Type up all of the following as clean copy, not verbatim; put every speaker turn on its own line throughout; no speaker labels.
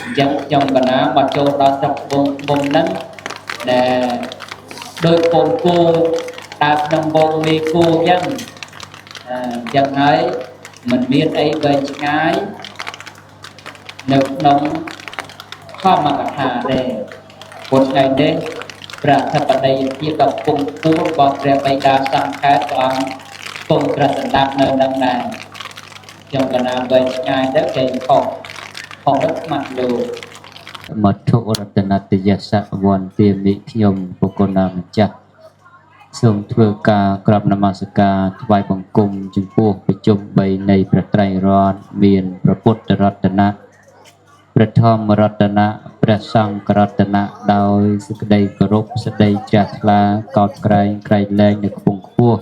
អញ្ចឹងខ្ញុំកណាមកចូលដល់ស្រុកត្បូងឃ្មុំហ្នឹងដែលដោយកូនគោដើរក្នុងវងមេគោអញ្ចឹងអញ្ចឹងហើយមិនមានអីវែងឆ្ងាយនៅក្នុងធម្មកថាទេពុទ្ធថ្ងៃនេះព្រះអធិបតីភាពដ៏ពងពោះរបស់ព្រះបិតាសង្ឃខេត្តព្រះអង្គគង់ត្រាស់សម្ដាប់នៅនឹងដែរខ្ញុំកណាវែងឆ្ងាយទៅគេខុសខុសទៅស្មាត់លោក
មធុរតនតយសវន្ទាមិខ្ញុំបុគ្គលណាម្ចាស់សូមធ្វើការក្រាបនមស្ការថ្វាយបង្គំចំពោះប្រជុំ3នៃព្រះត្រៃរតន៍មានព្រះពុទ្ធរតនៈព្រះធម្មរតនៈព្រះសង្ឃរតនៈដោយសេចក្តីគោរពសេចក្តីជ្រះថ្លាកោតក្រែងក្រៃលែងនៅខ្ពង់ខ្ពស់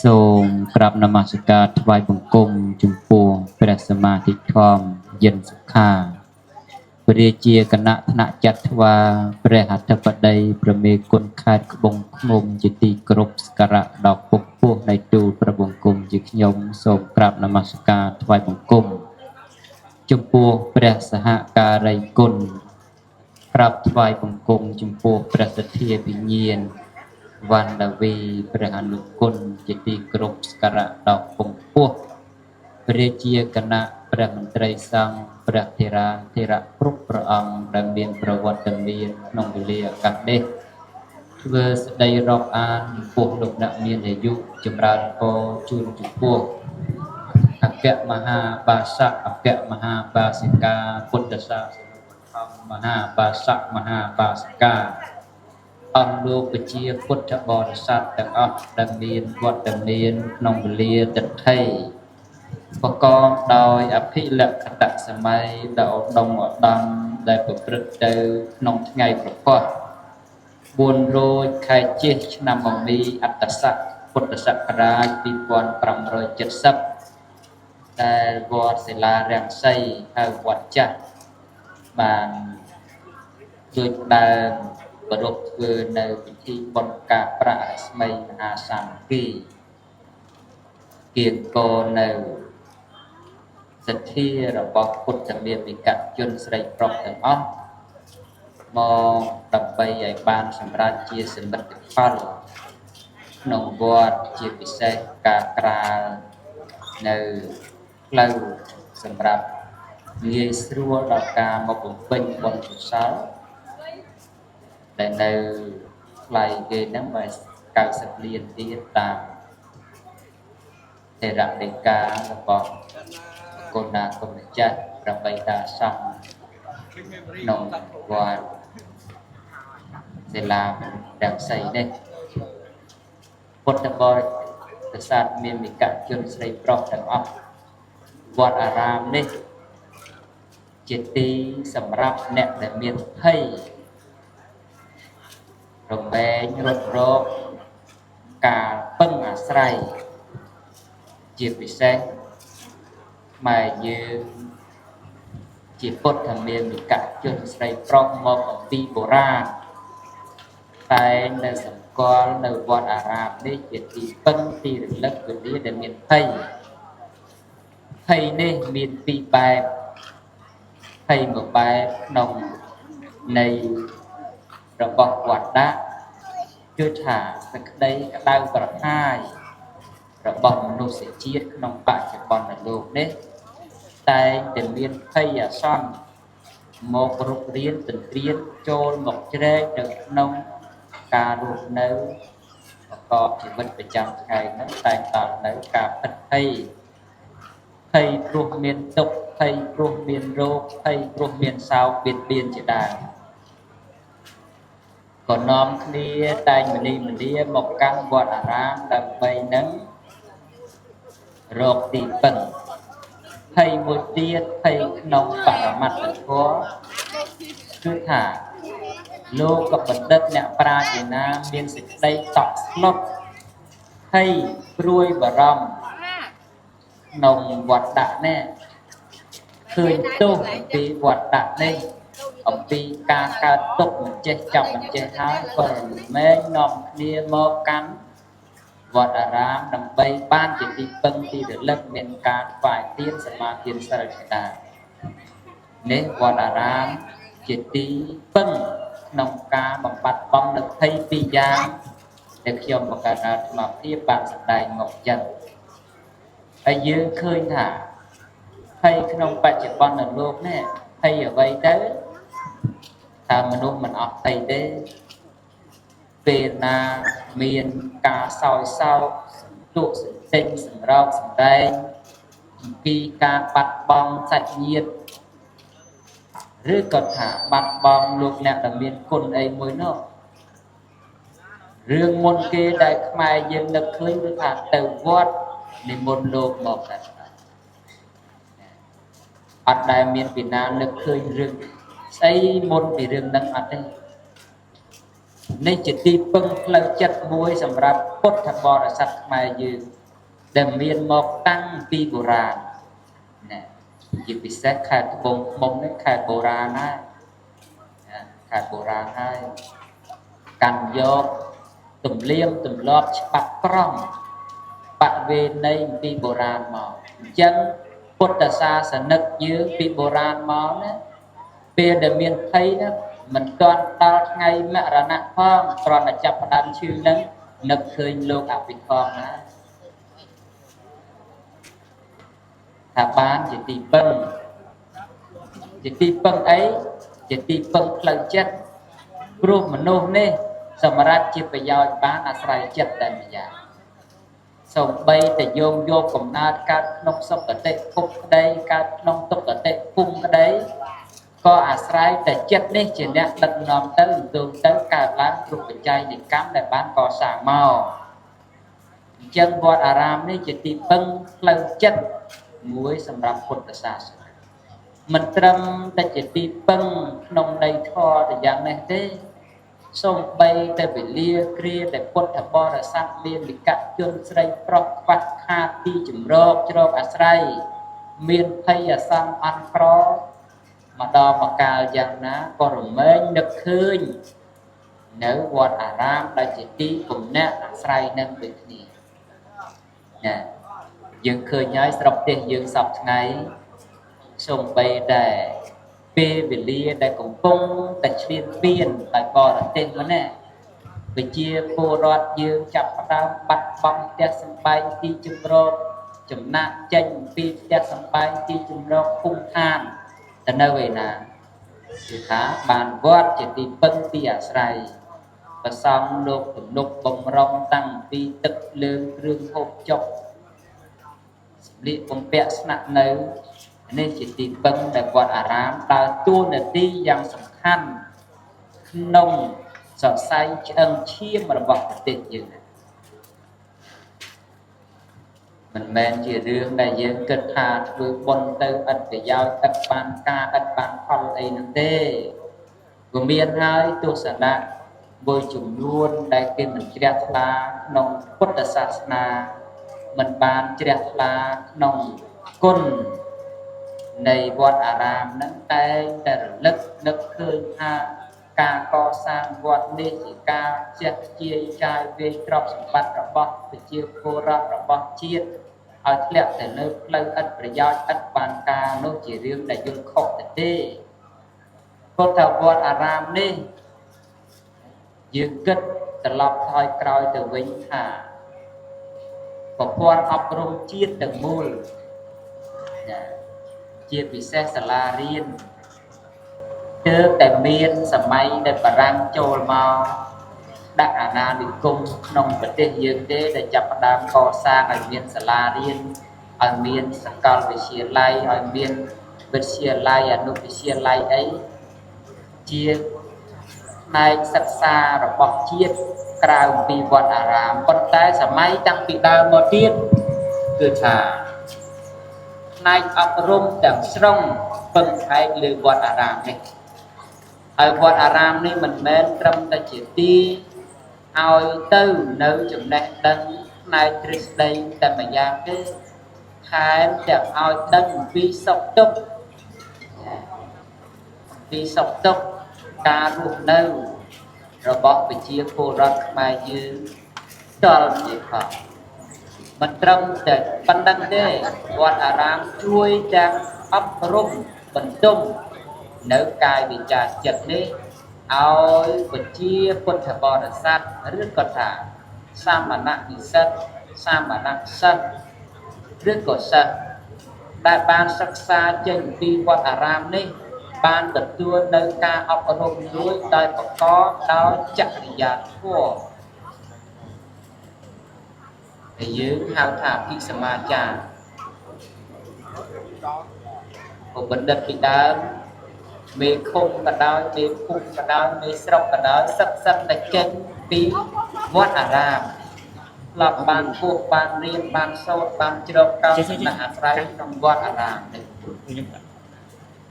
សូមក្រាបនមស្ការថ្វាយបង្គំចំពោះព្រះសមាធិធម្មយិនសុខាព្រះជាគណៈថ្នាក់ចត្វាព្រះអធិបតីព្រះមេគុណខេត្តក្បង់ឃ្មុំជាទីគោរពសក្ការៈដ៏ខ្ពង់ខ្ពស់នៃទូលព្រះបង្គំជាខ្ញុំសូមក្រាបនមស្ការថ្វាយបង្គំចំពោះព្រះសហការីគុណក្រាបថ្វាយបង្គំចំពោះព្រះសទ្ធាវិញ្ញាណវណ្ណវីព្រះអនុគុណជាទីគោរពសក្ការៈដ៏ខ្ពង់ខ្ពស់ព្រះជាគណៈព្រះមន្ត្រីសង្ឃព្រះធេរាធេរៈគ្រប់ព្រះអង្គដែលមានប្រវត្តិមានក្នុងវេលាឱកាសនេះធ្វើស្ដីរាប់អានចំពោះលោកអ្នកមានអាយុចម្រើនពរជូនចំពោះអគ្គមហាបាសកអគ្គមហាបាសិកាពុទ្ធសាសនុបដ្ឋមមហាបាសកមហាបាសិកាអង្គលោកប្រជាពុទ្ធបរិស័ទទាំងអស់ដែលមានវត្តមានក្នុងវេលាទិដ្ឋិប្រកបដោយអភិលក្ខតសម័យដ៏ឧត្តមឧត្តមដែលប្រព្រឹត្តទៅក្នុងថ្ងៃប្រកប4រោចខែជេស្ឋឆ្នាំមមីអត្តស័កពុទ្ធសករាជ2570ដែលវត្តសិលារាំងសីហៅវត្តចាស់បានដូចដើមប្រពធ្វើនៅពិធីបុណ្យការប្រាក់រស្មីមហាសាមគ្គីគៀងកនៅសទ្ធារបស់ពុទ្ធមាមិកជនស្រីប្រុសទាំងអស់មកដើម្បីឲ្យបានសម្រេចជាសមិទ្ធផលក្នុងវត្តជាពិសេសការក្រាលនៅផ្លូវសម្រាប់ងាយស្រួលដល់ការមកបំពេញបុណ្យកុសលដែលនៅថ្លៃគេហ្នឹងបើ90លានទៀតតាមថេរដីការបស់គុណាគុណម្ចាស់ព្រះបិតាសង្ឃក្នុងវត្តសិលារាំងសីនេះពុទ្ធបរិស័ទមានមិកជនស្រីប្រុសទាំងអស់វត្តអារាមនេះជាទីសម្រាប់អ្នកដែលមានភ័យរមែងរត់រកការពឹងអាស្រ័យជាពិសេសខ្មែរយើងជាពុទ្ធមាមិកជនស្រីប្រុសមកអំពីបុរាណតែងនៅសម្គាល់នៅវត្តអារាមនេះជាទីពឹងទីរលឹកវេលាដែលមានភ័យភ័យនេះមានពីរបែបភ័យមួយបែបក្នុងនៃរបស់វត្តដាក់គឺថាសេចក្តីក្តៅក្រហាយរបស់មនុស្សជាតិក្នុងបច្ចុប្បន្នលោកនេះតែងតែមានភ័យអាសន្នមករុករានទន្ទ្រានចូលមកជ្រែកនៅក្នុងការរស់នៅប្រកបជីវិតប្រចាំថ្ងៃហ្នឹងតែងតនៅការភិតភ័យភ័យព្រោះមានទុក្ខភ័យព្រោះមានរោគភ័យព្រោះមានសោកបៀតបៀនជាដើមក៏នាំគ្នាតែងមនីមលាមកកាន់វត្តអារាមដើម្បីនឹងរកទីពឹងភ័យមួយទៀតភ័យក្នុងបរមត្តធម៌គឺថាលោកបណ្ឌិតអ្នកប្រាជ្ញាណាមានសេចក្តីតក់ស្លុតភ័យព្រួយបារម្ភក្នុងវត្តដាក់នេះឃើញទោសអំពីវត្តដាក់នេះអំពីការកើតទុក្ខមិនចេះចាប់មិនចេះហើយក៏រមែងនាំគ្នាមកកាន់វត្តអារាមដើម្បីបានជាទីពឹងទីរលឹកមានការថ្វាយទានសមាទានសិលជាដើម
នេះវត្តអារាមជាទីពឹងក្នុងការបំបត្តិបងនៅភ័យពីរយ៉ាងដែលខ្ញុំបង្កើតអាត្មាភាពបានសម្ដែងមកចឹងហើយយើងឃើញថាភ័យក្នុងបច្ចុប្បន្ននៅលោកនេះភ័យអ្វីទៅថាមនុស្សមិនអស់ភ័យទេពេលណាមានការសោយសោកសន្ទុកសន្ទិញសម្រោកសម្ដែងអំពីការបាត់បង់សាច់ញាតិឬក៏ថាបាត់បង់លោកអ្នកដែលមានគុណអីមួយនោះរឿងមុនគេដែលខ្មែរយើងនឹកឃើញគឺថាទៅវត្តនិមន្តលោកមកតែអត់ដែលមានពីណានឹកឃើញរឿងស្អីមុនពីរឿងនឹងអត់ទេនេះជាទីពឹងផ្លូវចិត្តមួយសម្រាប់ពុទ្ធបរិស័ទខ្មែរយើងដែលមានមកតាំងពីបុរាណណាជាពិសេសខេត្តត្បូងឃ្មុំនេះខេត្តបុរាណហើយខេត្តបុរាណហើយកាន់យកទំនៀមទម្លាប់ច្បាប់ក្រមបវេណីពីបុរាណមកអញ្ចឹងពុទ្ធសាសនិកយើងពីបុរាណមកណាពេលដែលមានភ័យណាមិនទាន់ដល់ថ្ងៃមរណៈផងគ្រាន់តែចាប់ផ្ដើមឈឺនឹងនឹកឃើញលោកអភិធម្មណាថាបានជាទីពឹងជាទីពឹងអីជាទីពឹងផ្លូវចិត្តព្រោះមនុស្សនេះសម្រាប់ជាប្រយោជន៍បានអាស្រ័យចិត្តតែម្យ៉ាងសូម្បីតែយោងយកកំណើតកើតក្នុងសុគតិភពក្តីកើតក្នុងទុគតិភូមិក្តីក៏អាស្រ័យតែចិត្តនេះជាអ្នកដឹកនាំទៅទូទៅកើតឡើងគ្រប់បច្ច័យនៃកម្មដែលបានកសាងមកអញ្ចឹងវត្តអារាមនេះជាទីពឹងផ្លូវចិត្តមួយសម្រាប់ពុទ្ធសាសនាមិនត្រឹមតែជាទីពឹងក្នុងន័យធម៌តែយ៉ាងនេះទេសូម្បីតែវេលាគ្រាដែលពុទ្ធបរិស័ទមានវិកជនស្រីប្រុសខ្វះខាតទីជំរកជ្រកអាស្រ័យមានភ័យអាសន្នអន់ក្រម្ដងមកកាលយ៉ាងណាក៏រមែងនឹកឃើញនៅវត្តអារាមដែលជាទីគំនាក់អាស្រ័យនឹងដូចគ្នាណាយើងឃើញហើយស្រុកទេសយើងសពថ្ងៃសូម្បីតែពេលវេលាដែលកំពុងតែឈ្លានពានដោយបរទេសម្នាក់ប្រជាពលរដ្ឋយើងចាប់ផ្ដើមបាត់បង់ផ្ទះសម្បែងទីជម្រកចំណាក់ចេញពីផ្ទះសម្បែងទីជម្រកភូមិឋានទៅនៅឯណាគឺថាបានវត្តជាទីពឹងទីអាស្រ័យប្រសង់លោកទំនុកបំរុងតាំងពីទឹកលើងគ្រឿងហូបចុកសម្លៀកបំពាក់ស្នាក់នៅនេះជាទីពឹងដែលវត្តអារាមដើរតួនាទីយ៉ាងសំខាន់ក្នុងសរសៃឆ្អឹងឈាមរបស់ប្រទេសយើងមិនមែនជារឿងដែលយើងគិតថាធ្វើបុណ្យទៅឥតប្រយោជន៍ឥតបានការឥតបានផលអីនោះទេវាមានហើយទស្សនៈមួយចំនួនដែលគេមិនជ្រះថ្លាក្នុងពុទ្ធសាសនាមិនបានជ្រះថ្លាក្នុងគុណនៃវត្តអារាមនឹងតែងតែរលឹកនឹកឃើញថាការកសាងវត្តនេះជាការជះខ្ជាយចាយវាយទ្រព្យសម្បត្តិរបស់ប្រជាពលរដ្ឋរបស់ជាតិឲ្យធ្លាក់ទៅលើផ្លូវឥតប្រយោជន៍ឥតបានការនោះជារឿងដែលយល់ខុសទៅទេព្រោះថាវត្តអារាមនេះយើងគិតត្រឡប់ថយក្រោយទៅវិញថាប្រព័ន្ធអប់រំជាតិទាំងមូលណាជាពិសេសសាលារៀនទើបតែមានសម័យដែលបារាំងចូលមកដាក់អាណានិគមក្នុងប្រទេសយើងទេដែលចាប់ផ្ដើមកសាងឲ្យមានសាលារៀនឲ្យមានសាកលវិទ្យាល័យឲ្យមានវិទ្យាល័យអនុវិទ្យាល័យអីជាផ្នែកសិក្សារបស់ជាតិក្រៅពីវត្តអារាមប៉ុន្តែសម័យតាំងពីដើមមកទៀតគឺថាផ្នែកអប់រំទាំងស្រុងពឹងផ្អែកលើវត្តអារាមនេះហើយវត្តអារាមនេះមិនមែនត្រឹមតែជាទីឲ្យទៅនៅចំណេះដឹងផ្នែកទ្រឹស្ដីតែម្យ៉ាងទេថែមទាំងឲ្យដឹងពីសុខទុក្ខពីសុខទុក្ខការរស់នៅរបស់ប្រជាពលរដ្ឋខ្មែរយើងតលជាផងមិនត្រឹមតែប៉ុណ្្នឹងទេវត្តអារាមជួយទាំងអប់រំបន្ទុំ នៅកាយវិចារចិត្តនេះឲ្យប្រជាពុទ្ធបរិស័ទឬក៏ថាសមណនិស្សិតសមណសិស្សឬក៏សិស្សដែលបានសិក្សាចេញពីវត្តអារាមនេះបានទទួលនៅការអប់រំមួយដោយប្រកបដោយចរិយាធម៌ដែលយើងហៅថាអភិសមាចារព្រោះបណ្ឌិតពីដើមមេឃុំក៏ដោយមេភូមិក៏ដោយមេស្រុកក៏ដោយសិក្សាតែចេញពីវត្តអារាមធ្លាប់បានពោះបានរៀនបានសូត្របានជ្រកកោនសំណាក់អាស្រ័យក្នុងវត្តអារាមនេះ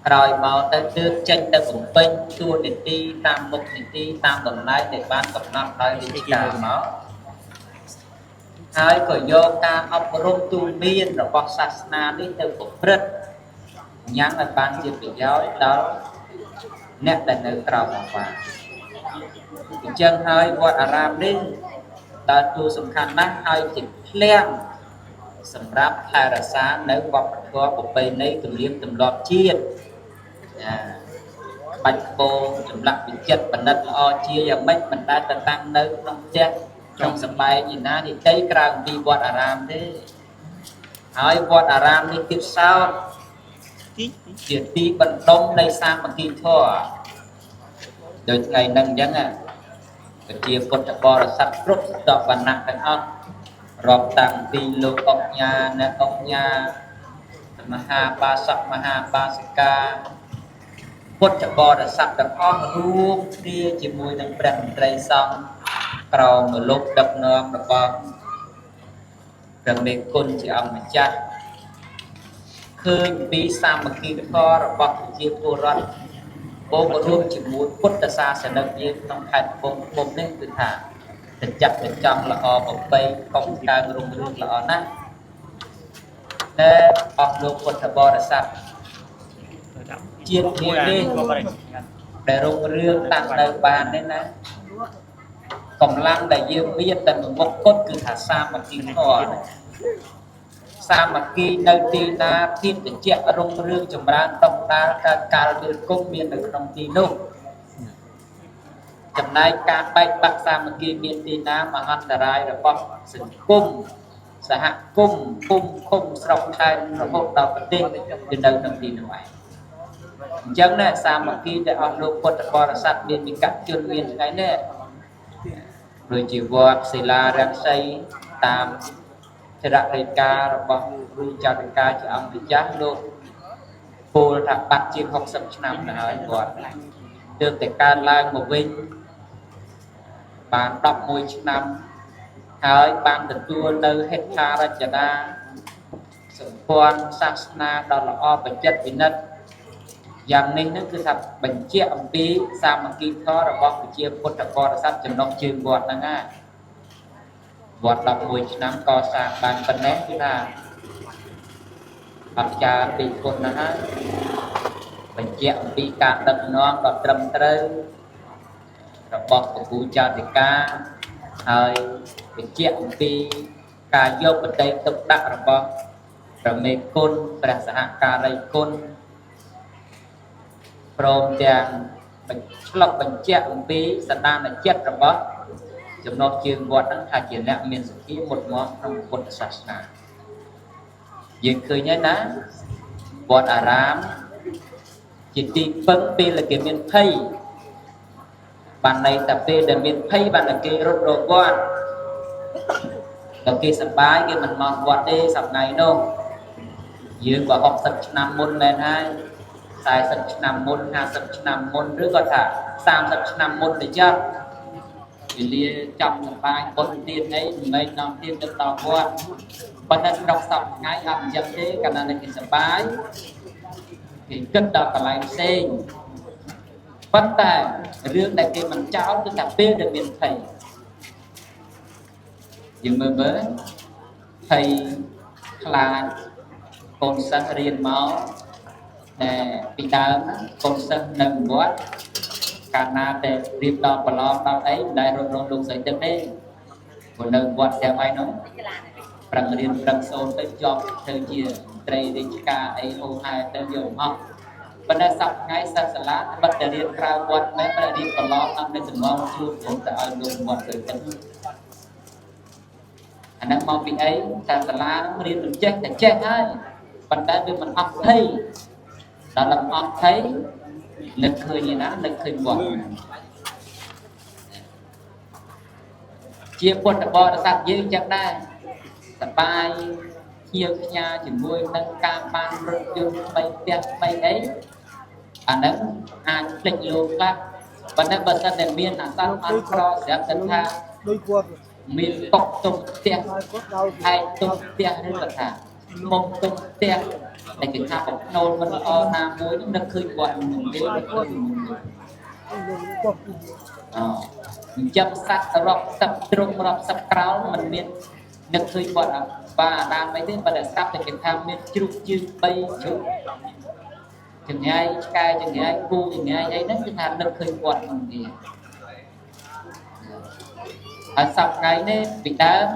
ក្រោយមកទៅទើបចេញទៅបំពេញតួនាទីតាមមុខនីតិតាមតំណែងដែលបានកំណត់ដោយរាជការមកហើយក៏យកការអប់រំទូន្មានរបស់សាសនានេះទៅប្រព្រឹត្តញ៉ាំងឲ្យបានជាប្រយោជន៍ដល់អ្នកដែលនៅក្រៅអង្វារអញ្ចឹងហើយវត្តអារាមនេះដើរតួសំខាន់ណាស់ហើយជាឃ្លាំងសម្រាប់ថែរក្សានៅវប្បធម៌ប្រពៃណីទំនៀមទម្លាប់ជាតិក្បាច់ក្បូរចម្លាក់វិចិត្របណ្ឌិតល្អជាយ៉ាងម៉េចមិនដែលទៅតាំងនៅក្នុងផ្ទះក្នុងសម្បែងឯណានិតីក្រៅពីវត្តអារាមទេហើយវត្តអារាមនេះទៀតសោតជាទីបណ្ដុំនៃសាមគ្គីធម៌ដោយថ្ងៃហ្នឹងអញ្ចឹងប្រជាពុទ្ធបរិស័ទគ្រប់តវណ្ណៈទាំងអស់រាប់តាំងពីលោកអុកញ៉ាអ្នកអុកញ៉ាមហាបាសកមហាបាសិកាពុទ្ធបរិស័ទទាំងអស់រួមគ្នាជាមួយនឹងព្រះមន្ត្រីសង្ឃក្រោមលោកដឹកនាំរបស់ព្រះមេគុណជាអង្គម្ចាស់ឃើញពីសាមគ្គីធម៌របស់ប្រជាពលរដ្ឋបូករួមជាមួយពុទ្ធសាសនិកយើងក្នុងខេត្តកំពង់ធំនេះគឺថាត្រចះត្រចង់ល្អប្រពៃកុំកើងរុងរឿងល្អណាស់តែអស់លោកពុទ្ធបរិស័ទជាតិនេះដែលរុងរឿងតាំងនៅបាននេះណាកម្លាំងដែលយើងមានតែមួយមុខគត់គឺថាសាមគ្គីធម៌សាមគ្គីនៅទីណាភាពត្រជាក់រុងរឿងចម្រើនដុះដាលកើតកាលវិលគុំមាននៅក្នុងទីនោះចំណែកការបែកបាក់សាមគ្គីមានទីណាមហន្តរាយរបស់សង្គមសហគមន៍ភូមិឃុំស្រុកខេត្តរហូតដល់ប្រទេសគឺនៅក្នុងទីនោះឯងអញ្ចឹងណាសាមគ្គីដែលអស់លោកពុទ្ធបរិស័ទមានវិកជនមានថ្ងៃនេះដូចជាវត្តសិលារង្សីតាមចររិការបស់គ្រូចរិកាជាអង្គម្ចាស់លោកពោលថាបាត់ជាង60ឆ្នាំទៅហើយគាត់ទើបតែកើនឡើងមកវិញបាន11ឆ្នាំហើយបានទទួលនៅហេដ្ឋារចនាសម្ព័ន្ធសាសនាដ៏ល្អបច្ចិត្រពិនិត្យយ៉ាងនេះនឹងគឺថាបញ្ជាក់អំពីសាមគ្គីធម៌របស់ប្រជាពុទ្ធបរិស័ទចំណុះជើងវត្តហ្នឹងណាវត្ត11ឆ្នាំកសាងបានប៉ុណ្ណេះគឺថាអស្ចារ្យពីគុណណាស់ហើយបញ្ជាក់អំពីការដឹកនាំដ៏ត្រឹមត្រូវរបស់ពពូចាតិកាហើយបញ្ជាក់អំពីការយកបតីទុកដាក់របស់ព្រះមេគុណព្រះសហការីគុណព្រមទាំងឆ្លុះបញ្ជាក់អំពីសន្តានចិត្តរបស់ចំណុះជើងវត្តហ្នឹងថាជាអ្នកមានសទ្ធាមុតមមក្នុងពុទ្ធសាសនាយើងឃើញហើយណាវត្តអារាមជាទីពឹងពេលដែលគេមានភ័យបានន័យថាពេលដែលមានភ័យបានតែគេរត់រកវត្តដល់គេសប្បាយគេមិនមកវត្តទេសប្តាហ៍នោះយើងក៏60ឆ្នាំមុនមែនហើយ40ឆ្នាំមុន50ឆ្នាំមុនឬក៏ថា30ឆ្នាំមុនទៅចុះវេលាចង់សប្បាយបុណ្យទានអីមិនមែននាំទានទៅដល់វត្តប៉ុន្តែក្នុងសប្តាហ៍ថ្ងៃអត់អញ្ចឹងទេកាលណាគេសប្បាយគេគិតដល់កន្លែងផ្សេងប៉ុន្តែរឿងដែលគេមិនចោលគឺថាពេលដែលមានភ័យយើងមើលមើលភ័យខ្លាចកូនសិស្សរៀនមកតែពីដើមកូនសិស្សនៅវត្តកាលណាតែរៀបដល់ប្រឡងដល់អីមិនដែលរត់រងលោកស្រីទឹកទេព្រោះនៅវត្តទាំងឯនោះប្រឹងរៀនប្រឹងសូត្រទៅជាប់ទៅជាត្រីរាជការអីហូហែទៅយកមក ប៉ុន្តែសប្តាហ៍ថ្ងៃសិស្សសាលាបិទតែរៀនក្រៅវត្តមែនតែរៀនប្រឡងអត់នៅចំណងជួបខ្ញុំទៅឲ្យលោកវត្តទៅចឹងអាហ្នឹងមកពីអីតែសាលាហ្នឹងរៀនមិនចេះតែចេះហើយប៉ុន្តែវាមិនអស់ភ័យដល់មិនអស់ភ័យនឹកឃើញឯណានឹកឃើញវត្តជាពុទ្ធបរិស័ទយើងចឹងដែរសប្បាយជាផ្ញើជាមួយនឹងការបានរថយន្តថ្មីផ្ទះថ្មីអីអាហ្នឹងអាចភ្លេចលោកខ្លះប៉ុន្តែបើសិនតែមានអាសន្នអត់ក្រស្រាប់តែថា
ដូចគាត់
មានកុកទុំផ្ទះ
គាត់ដល់
ហែកទុំផ្ទះឬក៏ថាមុំទុំផ្ទះតែគេថាបំណូលមិនល្អណាមួយនឹងនឹកឃើញគាត់នឹងទេនឹកឃើញ
គាត់
អអញ្ចឹងសត្វរាប់សឹកទ្រង់រាប់សឹកក្រោលមិនមាននឹកឃើញគាត់បាអារាមអីទេប៉ុន្តែស្រាប់តែគេថាមានជ្រូកជើង3ជ្រូកចង្ងាយឆ្កែចង្ងាយគូចង្ងាយអីហ្នឹងគឺថានឹកឃើញគាត់ហ្នឹងទេហើយសប្តាហ៍ថ្ងៃនេះពីដើម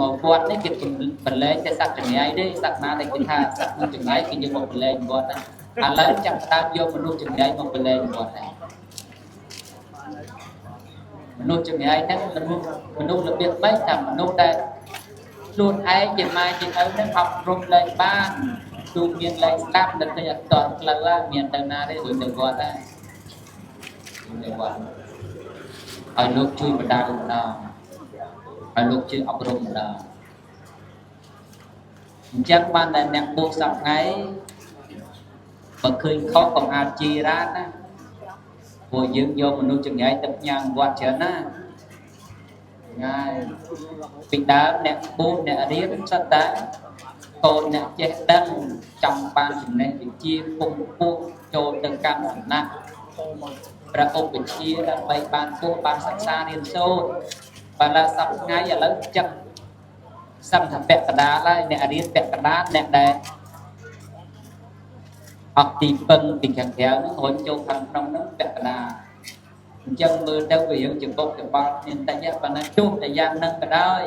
មកវត្តនេះគេប្រឡែងតែសត្វចង្ងាយទេសត្វណាដែលគេថាសត្វនឹងចង្ងាយគេយកមកប្រឡែងវត្តហ្នឹងឥឡូវចាប់ដើមយកមនុស្សចង្ងាយមកប្រឡែងវត្តដែរមនុស្សចង្ងាយហ្នឹងមនុស្សរបៀបម៉េចថាមនុស្សដែលខ្លួនឯងជាម៉ែជាឪហ្នឹងអប់រំលែងបានទូមានលែងស្ដាប់នៅតែអត់តផ្លូវមានទៅណាទេដូចទៅវត្តដែរទៅវត្តឲ្យលោកជួយបដាម្ដងឲ្យលោកជួយអប់រំម្ដងអញ្ចឹងបានតែអ្នកបួសសប្ថ្ងៃបើឃើញខុសកុំអាចជីរ៉ាតណាព្រោះយើងយកមនុស្សចង្រៃទៅញ៉ាំវត្តច្រើនណាថ្ងៃពីដើមអ្នកបួសអ្នករៀនសិតតែកូនអ្នកចេះដឹងចង់បានចំណេះវិជ្ជាពងពោះចូលទៅកាន់សំណាក់ព្រះឧបជាដើម្បីបានពោះបានសិក្សារៀនសូត្របើឡើយសប្តាហ៍ថ្ងៃឥឡូវចឹងសឹងថាពាក់កណ្ដាលហើយអ្នករៀនពាក់កណ្ដាលអ្នកដែលអស់ទីពឹងពីខាងក្រៅហ្នឹងរុញចូលខាងក្នុងហ្នឹងពាក់កណ្ដាលអញ្ចឹងមើលទៅវាយើងច្បុកច្បល់គ្នាបន្តិចប៉ុន្តែទោះតែយ៉ាងហ្នឹងក៏ដោយ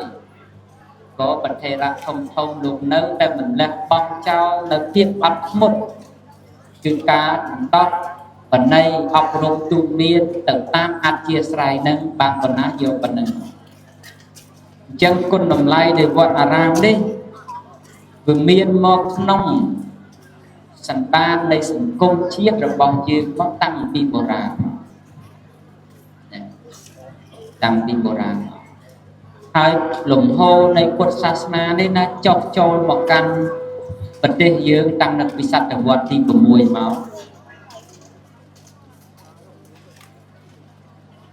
ក៏ប្រធេរៈធំធំលោកនៅតែមិនលះបង់ចោលនៅភាពអត់ធ្មត់គឺការបន្តបណៃអប់រំទូមានទៅតាមអធិស្រ័យនឹងបានប៉ុណ្ណាយកប៉ុណ្ណឹងអញ្ចឹងគុណតម្លៃនៃវត្តអារាមនេះវាមានមកក្នុងសន្តាននៃសង្គមជាតិរបស់យើងមកតាំងពីបុរាណតាំងពីបុរាណហើយលំហូរនៃពុទ្ធសាសនានេះណាចុះចូលមកកាន់ប្រទេសយើងតាំងពីសតវត្សទី6មក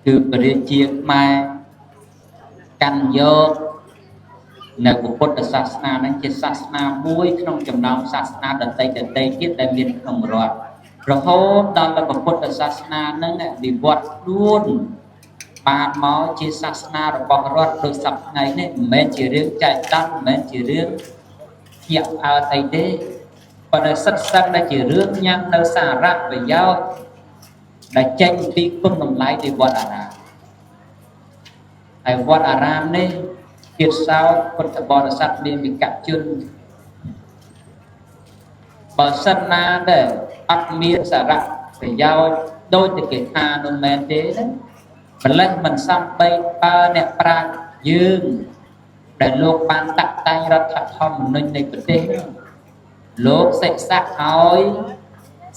គឺព្រះរាជាខ្មែរកាន់យកនៅពុទ្ធសាសនាហ្នឹងជាសាសនាមួយក្នុងចំណោមសាសនាដទៃដទៃទៀតដែលមានក្នុងរដ្ឋរហូតដល់ពុទ្ធសាសនាហ្នឹងវិវត្តខ្លួនបានមកជាសាសនារបស់រដ្ឋដូចសប្តាហ៍ថ្ងៃនេះមិនមែនជារឿងចែកដាំមិនមែនជារឿងភ្ញាក់ផ្អើលអីទេប៉ុន្តែសិតសឹងដែលជារឿងញ៉ាំនៅសារៈប្រយោជន៍ដែលចេញពីគុណតម្លៃនៃវត្តអារាមហើយវត្តអារាមនេះទៀតសោតពុទ្ធបរិស័ទមានវិកជនបើសិនណាដែលអត់មានសារៈប្រយោជន៍ដូចតែគេថានោះមែនទេណាម្លេះមិនសំបីបើអ្នកប្រាជ្ញយើងដែលលោកបានតាក់តែងរដ្ឋធម្មនុញ្ញនៃប្រទេសលោកសិក្សាឲ្យ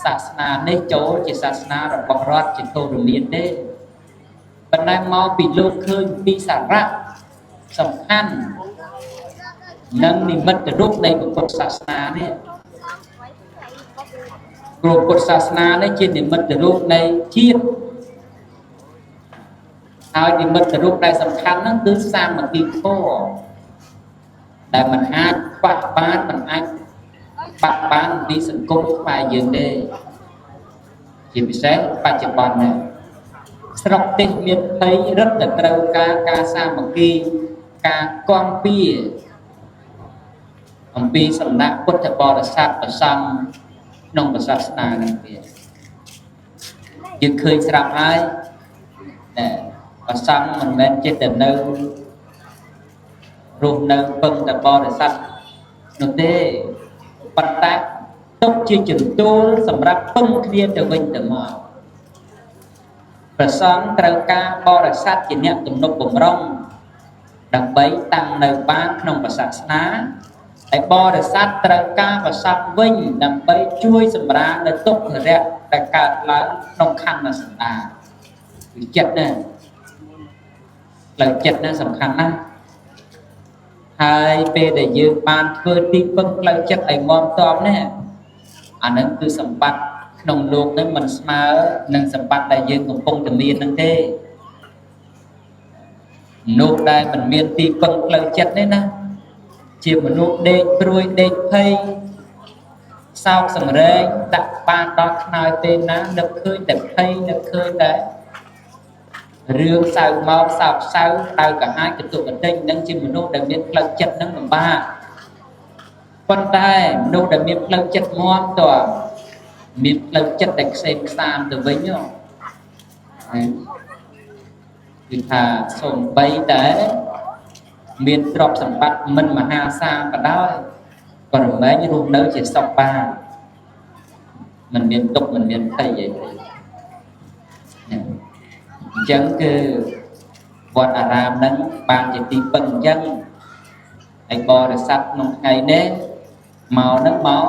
សាសនានេះចូលជាសាសនារបស់រដ្ឋជាធរមានទេប៉ុន្តែមកពីលោកឃើញពីសារៈសំខាន់និងនិមិត្តរូបនៃពុទ្ធសាសនានេះព្រោះពុទ្ធសាសនានេះជានិមិត្តរូបនៃជាតិហើយនិមិត្តរូបដែលសំខាន់ហ្នឹងគឺសាមគ្គីធម៌ដែលមិនអាចខ្វះបានមិនអាចបាក់បានពីសង្គមខ្មែរយើងទេជាពិសេសបច្ចុប្បន្ននេះស្រុកទេសមានភ័យរឹតតែត្រូវការការសាមគ្គីការគាំពៀអំពីសំណាក់ពុទ្ធបរិស័ទប្រសង់ក្នុងសាសនានេះទៀតយើងឃើញស្រាប់ហើយតែប្រសង់មិនមែនចេះតែនៅរស់នៅពឹងតែបរិស័ទនោះទេប៉ុន្តែ ទុកជាចន្ទួលសម្រាប់ពឹងគ្នាទៅវិញទៅមកព្រះសង្ឃត្រូវការបរិស័ទជាអ្នកទំនុកបំរុងដើម្បីតាំងនៅបានក្នុងព្រះសាសនាហើយបរិស័ទត្រូវការប្រសពវិញដើម្បីជួយសម្រាលនៅទុក្ខរៈដែលកើតឡើងក្នុងខណ្ឌសន្តានគឺចិត្តណាផ្លូវចិត្តណាសំខាន់ណាស់ហើយពេលដែលយើងបានធ្វើទីពឹងផ្លូវចិត្តឲ្យមាំទាំនេះអានឹងគឺសម្បត្តិក្នុងលោកនេះមិនស្មើនឹងសម្បត្តិដែលយើងកំពុងតែមាននឹងទេមនុស្សដែលមិនមានទីពឹងផ្លូវចិត្តនេះណាជាមនុស្សដេកព្រួយដេកភ័យសោកសង្រេងដាក់បានដល់ខ្នើយពេលណានឹកឃើញតែភ័យនឹកឃើញតែរឿងសៅមកសោកសៅដៅកាហាយកតុកតិញនឹងជាមនុស្សដែលមានផ្លូវចិត្តនឹងលំបាកប៉ុន្តែមនុស្សដែលមានផ្លូវចិត្តមាំទាំមានផ្លូវចិត្តដែលខ្សែខ្សាមទៅវិញគឺថាសំបីតែមានទ្រព្យសម្បត្តិមិនមហាសាលក៏ដោយក៏រមែងរស់នៅជាសុខបានមិនមានទុក្ខមិនមានភ័យអីទេអញ្ចឹងគឺវត្តអារាមហ្នឹងបានជាទីពឹងអញ្ចឹងហើយបរិស័ទក្នុងថ្ងៃនេះមកហ្នឹងមក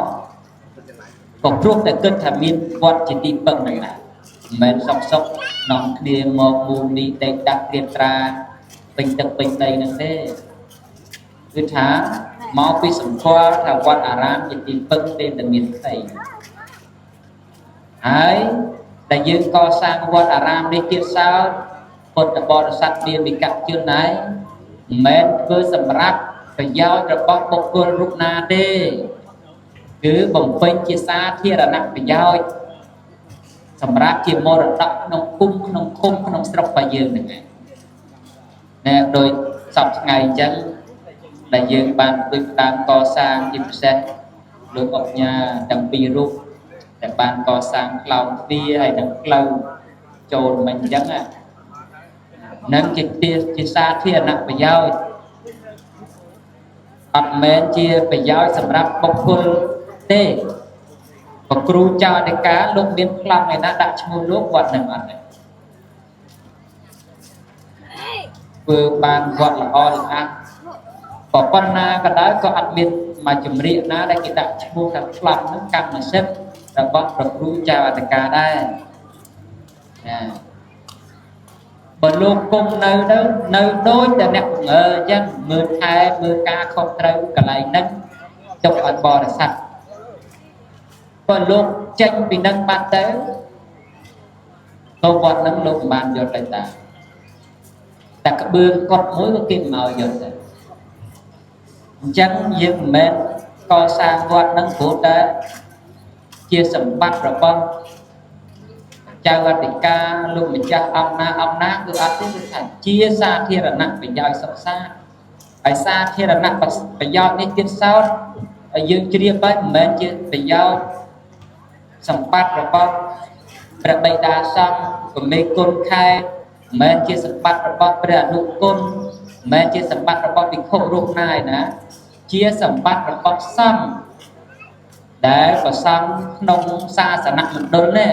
ក៏ព្រោះតែគិតថាមានវត្តជាទីពឹងហ្នឹងណាមិនមែនសុខសុខនាំគ្នាមកមូលនេះដេកដាក់ត្រៀមត្រាពេញទឹកពេញដីហ្នឹងទេគឺថាមកពីសម្គាល់ថាវត្តអារាមជាទីពឹងទេតែមានផ្ទៃហើយដែលយើងកសាងវត្តអារាមនេះទៀតសោតពុទ្ធបរិស័ទមានវិកជនដែរមិនមែនធ្វើសម្រាប់ប្រយោជន៍របស់បុគ្គលរូបណាទេគឺបំពេញជាសាធារណប្រយោជន៍សម្រាប់ជាមរតកក្នុងភូមិក្នុងឃុំក្នុងស្រុករបស់យើងហ្នឹងឯងណែដោយសពថ្ងៃអញ្ចឹងដែលយើងបានដូចតាមកសាងជាពិសេសលោកអុកញ៉ាទាំងពីររូបដែលបានកសាងខ្លោងទ្វារហើយនឹងផ្លូវចូលមិនអញ្ចឹងនឹងជាសាធារណប្រយោជន៍អត់មែនជាប្រយោជន៍សម្រាប់បុគ្គលទេបើគ្រូចៅអធិការលោកមានប្លង់ឯណាដាក់ឈ្មោះលោកវត្តនឹងអត់ទេធ្វើបានវត្តល្អល្អះប៉ុណ្ណាក៏ដោយក៏អត់មានមួយជំរាកណាដែលគេដាក់ឈ្មោះថាប្លង់នឹងកម្មសិទ្ធិរបស់ព្រះគ្រូចៅអធិការដែរណាបើលោកគង់នៅទៅនៅដូចតែអ្នកបង្អើអញ្ចឹងមើលថែមើលការខុសត្រូវកន្លែងហ្នឹងទុកឲ្យបរិស័ទបើលោកចេញពីនឹងបាត់ទៅទៅវត្តហ្នឹងលោកមិនបានយកទៅតាតែក្បឿងកត់មួយក៏គេមិនឲ្យយកទៅអញ្ចឹងយើងមិនមែនកសាងវត្តហ្នឹងព្រោះតែជាសម្បត្តិរបស់ចៅអធិការលោកម្ចាស់អង្គណាអង្គណាគឺអត់ទេគឺថាជាសាធារណប្រយោជន៍សុខសាន្តហើយសាធារណប្រយោជន៍នេះទៀតសោតហើយយើងជ្រាបហើយមិនមែនជាប្រយោជន៍សម្បត្តិរបស់ព្រះបិតាសង្ឃពមេគុណខែមិនមែនជាសម្បត្តិរបស់ព្រះអនុគុណមិនមែនជាសម្បត្តិរបស់ភិក្ខុរូបណាឯណាជាសម្បត្តិរបស់សង្ឃដែលប្រសង្ឃក្នុងសាសនមណ្ឌលនេះ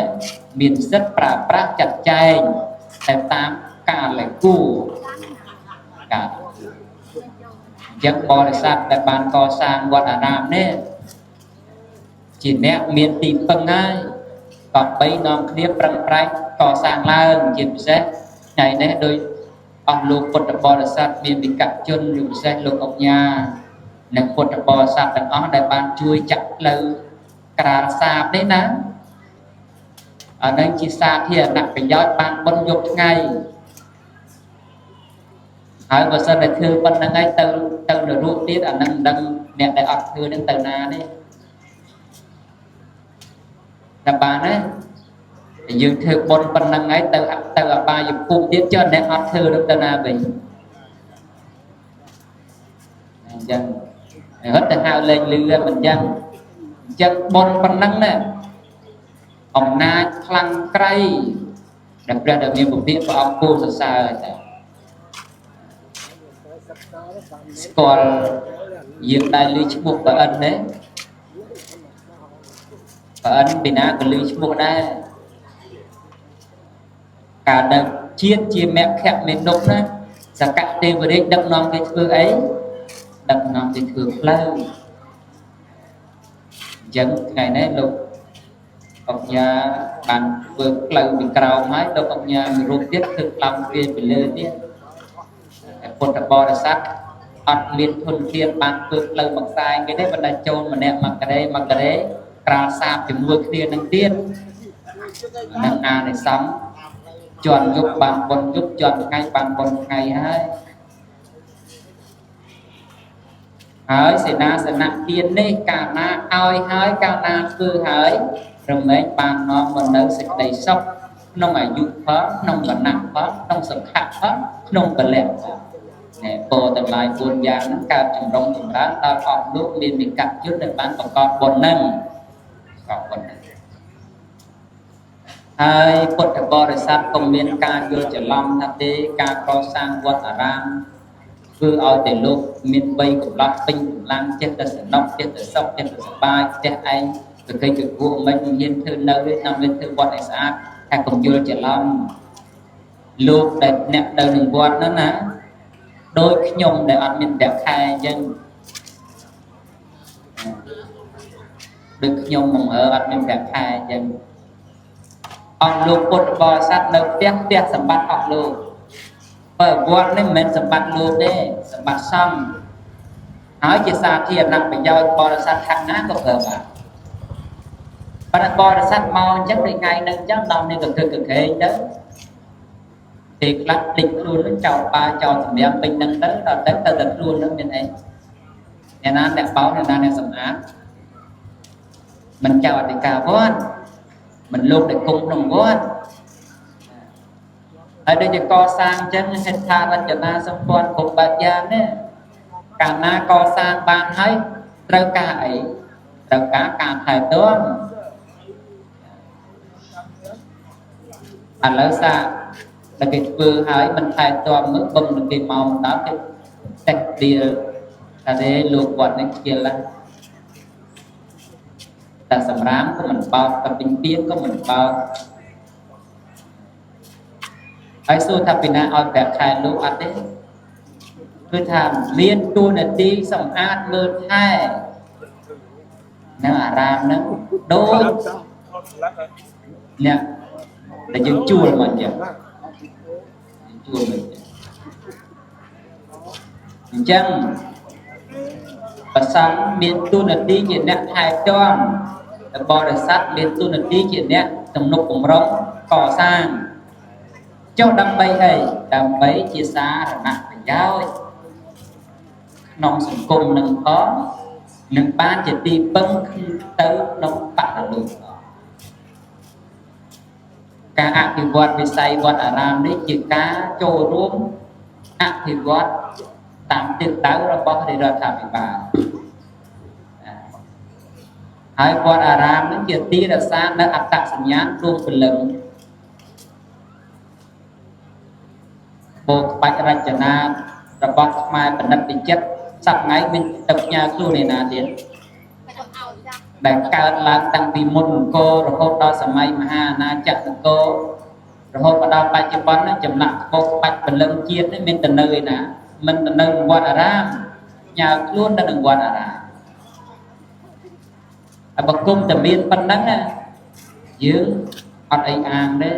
មានសិទ្ធិប្រើប្រាស់ចាត់ចែងតែតាមកាលគួរកាលអញ្ចឹងបរិស័ទដែលបានកសាងវត្តអារាមនេះជាអ្នកមានទីពឹងហើយក៏បីនាំគ្នាប្រឹងប្រែងកសាងឡើងជាពិសេសថ្ងៃនេះដោយអស់លោកពុទ្ធបរិស័ទមានវិកជនជាពិសេសលោកអុកញ៉ានិងពុទ្ធបរិស័ទទាំងអស់ដែលបានជួយចាក់ផ្លូវក្រាលសាបនេះណាអានឹងជាសាធារណប្រយោជន៍បានបុណ្យយប់ថ្ងៃហើយបើសិនតែធ្វើប៉ុណ្្នឹងហើយទៅទៅនរកទៀតអានឹងមិនដឹងអ្នកដែលអត់ធ្វើនឹងទៅណាទេតែបានណាយើងធ្វើបុណ្យប៉ុណ្្នឹងហើយទៅទៅអបាយភូមិទៀតចុះអ្នកអត់ធ្វើនឹងទៅណាវិញអញ្ចឹងរត់ទៅហៅលេងលឺមិនអញ្ចឹងអញ្ចឹងបុណ្យប៉ុណ្្នឹងណាអំណាចខ្លាំងក្រៃដែលព្រះដ៏មានពភាព្រះអង្គគួរសរសើរតែស្គាល់យើងដែលឮឈ្មោះប្រអិនទេ បើអិនពីណាក៏លឺឈ្មោះដែរកាលដែលជាតិជាមគ្គមេនុណាសកទេវរាជដឹកនាំគេធ្វើអីដឹកនាំគេធ្វើផ្លូវអញ្ចឹងថ្ងៃនេះលោកអង្គញាបានធ្វើផ្លូវពីក្រោមហើយលោកអង្គញាមួយរូបទៀតធ្វើផ្លូវវាពីលើទៀតតែពុទ្ធបរិស័ទអត់មានធនធានបានធ្វើផ្លូវមួយខ្សែគេទេបណ្ដាចូលម្នាក់មកការ៉េមកការ៉េក្រាលសាបជាមួយគ្នានឹងទៀតនឹងអានិសង្សជន់យប់បានបុណ្យយប់ជន់ថ្ងៃបានបុណ្យថ្ងៃហើយហើយសេនាសនៈទាននេះកាលណាឲ្យហើយកាលណាធ្វើហើយរមែងបាននាំមកនៅសេចក្តីសុខក្នុងអាយុផលក្នុងវណ្ណៈផលក្នុងសុខៈផលក្នុងពលៈផលណែពោទាំងឡាយ4យ៉ាងហ្នឹងកើតចម្រុងចម្រើនដល់អស់លោកមានវិកជនដែលបានប្រកបបុណ្យហ្នឹងប្រកបបុណ្យហ្នឹងហើយពុទ្ធបរិស័ទក៏មានការយល់ច្រឡំថាទេការកសាងវត្តអារាមធ្វើឲ្យតែលោកមានបីកម្លោះពេញកម្លាំងចេះតែសំណុកចេះតែសុខចេះតែសប្បាយចេះឯងទៅគេជគួរមិនហ៊ានធ្វើនៅទេតាមវាធ្វើវត្តឲ្យស្អាតតែកុំយល់ច្រឡំលោកដែលអ្នកនៅនឹងវត្តហ្នឹងណាដោយខ្ញុំដែលអត់មានប្រាក់ខែអញ្ចឹងដូចខ្ញុំមកអត់មានប្រាក់ខែអញ្ចឹងអស់លោកពុទ្ធបរិស័ទនៅផ្ទះផ្ទះសម្បត្តិអស់លោកបើវត្តនេះមិនមែនសម្បត្តិលោកទេសម្បត្តិសង្ឃហើយជាសាធារណប្រយោជន៍បរិស័ទខាងណាក៏ប្រើបានប៉ុន្តែបរិស័ទមកអញ្ចឹងដូចថ្ងៃហ្នឹងអញ្ចឹងដល់នេះក៏គឹកកក្រែងទៅពេលខ្លះភ្លេចខ្លួននឹងចោលបាចោលសម្រាប់ពេញហ្នឹងទៅដល់ទៅទៅតែខ្លួនហ្នឹងមានអីអ្នកណាអ្នកបោអ្នកណាអ្នកសម្អាតមិនចៅអធិការវត្តមិនលោកដែលគង់ក្នុងវត្តហើយដូចជាកសាងអញ្ចឹងហេដ្ឋារចនាសម្ព័ន្ធគ្រប់បែបយ៉ាងនេះកាលណាកសាងបានហើយត្រូវការអីត្រូវការការថែទាំឥឡូវសាតែគេធ្វើហើយមិនថែទាំមើលបឹងនឹងគេមកដល់គេតិចដៀលតែទេលោកវត្តនេះខ្ជិលណាស់តែសម្រាមក៏មិនបោកតែពេញទៀនក៏មិនបោកហើយសួរថាពីណាឲ្យប្រាក់ខែលោកអត់ទេគឺថាមានតួនាទីសម្អាតមើលថែនៅអារាមហ្នឹងដូចអ្នកដែលយើងជួលមកអញ្ចឹងជួលមកអញ្ចឹងប្រសង្ឃមានតួនាទីជាអ្នកថែទាំបរិស័ទមានតួនាទីជាអ្នកទំនុកបំរុងកសាងចុះដើម្បីអីដើម្បីជាសារណៈប្រយោជន៍ក្នុងសង្គមនឹងផងនឹងបានជាទីពឹងទៅក្នុងបរិលោកផងការអភិវឌ្ឍវិស័យវត្តអារាមនេះជាការចូលរួមអភិវឌ្ឍតាមទិសដៅរបស់រាជរដ្ឋាភិបាលហើយវត្តអារាមនឹងជាទីរក្សានៅអត្តសញ្ញាណដួងព្រលឹងបូកក្បាច់រចនារបស់ខ្មែរបណ្ឌិតវិចិត្រសប្តាហ៍ថ្ងៃមានទឹកផ្ញើខ្លួនឯណាទៀតដែលកើតឡើងតាំងពីមុនអង្គររហូតដល់សម័យមហាអាណាចក្រអង្គររហូតមកដល់បច្ចុប្បន្ននេះចម្លាក់ក្បោកក្បាច់ព្រលឹងជាតិនេះមានទៅនៅឯណាមិនទៅនៅវត្តអារាមផ្ញើខ្លួននៅនឹងវត្តអារាមហើយបើគុំតែមានប៉ុណ្ណឹងណាយើងអត់អីអាងទេ